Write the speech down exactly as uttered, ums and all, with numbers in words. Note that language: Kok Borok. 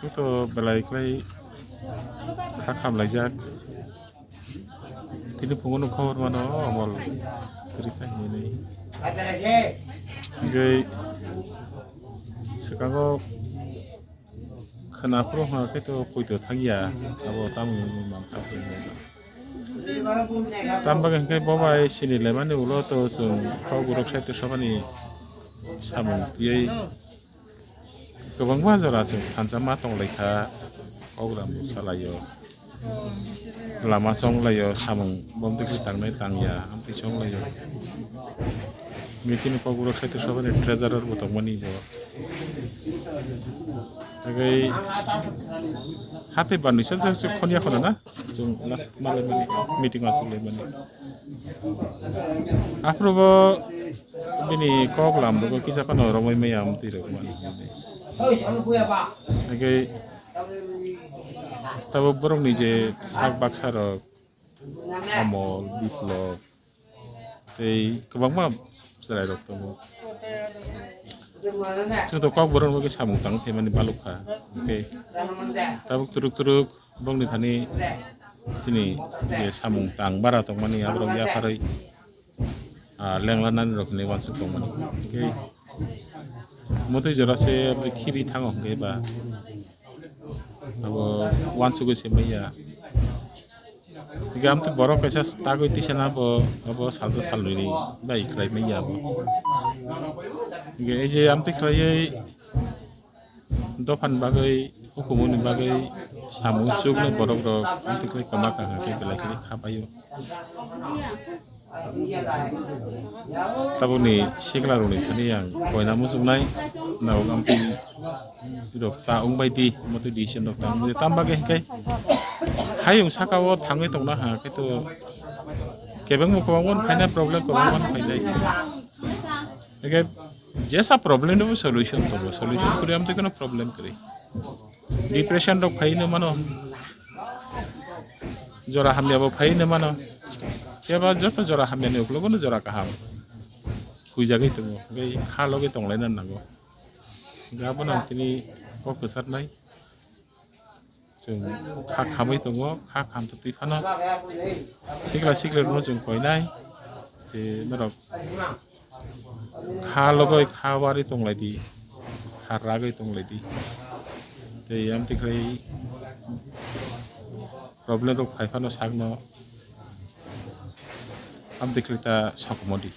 Joto belai khlai kha khamlaijak. Tini phungo no khobor mano, o mol kwrwi kha hinwi. Hingke swkango khwna phuru hwnka khe to poito thangya, abo tamo manka. Tam bagwi hwnkhe bo bai sini laimani ulo to chwng kok borok side o sabani samung twiwi kwbangma jora chwng thansa ma tonglaikha, program salaio, lama chonglaio, samung bomtwi khe tangnai tangya, amtwi chonglaio. Meeting ni kok borok side o sabani treasurer bo tongmani bo. Tei hatwi banwi sa sa khoniya khona na. Chwng last malaimani meeting o aswk laimani. Aphuru bo bini kok lam rwgo kisa phano romwi maya amtwi rok mani. Hingke tabuk borokni je sak baksa rok Amol, Biplop, tei kwbangma chwrairok tongo. Chwngno kok borok bagwi samung tangwi phaimani balukha. Hwnkhe tabuk turuk turuk bongni thani chini je samung tang bara tongmani aborok yapharwi, ah, lenglanani rok hinwi uansuk tongmani. Hwnkhe mwtwi jora se khibi thango hwnkhe ba abo uansugwi se manya. Hingke amtwi borok kaisa tagwi tisana bo, abo salsa salnwini bai khlai manya abo. Hingke ei je amtwi khlaiwi dophani bagwi, hukumuni bagwi samung chuknai borok rok amtwi khlai kwma kaham khe belai khe kha paio. Tabukni sikla rokni thani ang koina muchungnai, nabok amtwi rok ta wngbai di, motwi decision rok ta wngbai di. Tam bagwi hwnkhe hayung saka o thangwi tongna ha khe to kebengbo kwbangma phaina problem kwbangma phainai. Hwnkhe jesa problem no solution tongo, solution kwrwi amtwi kheno problem kwrwi. Depression rok phaino mano, jora hamya bo phaino mano. Keba joto jora hamya ni uklogo no jora kaham huijagwi tongo, hwnkhe kha logwi tonglaina nango. Hwnkhe abono ang tini kok kwcharnai. Chwng kha khamwi tongo, kha khamtwi phano sikla sikla rokno chwng koinai. Je norok kha logoi kha warwi tonglaidi, kha ragwi tonglaidi. Tei amtwi khlai problem rok phai phano sakno amtwi khlai ta sokomodi.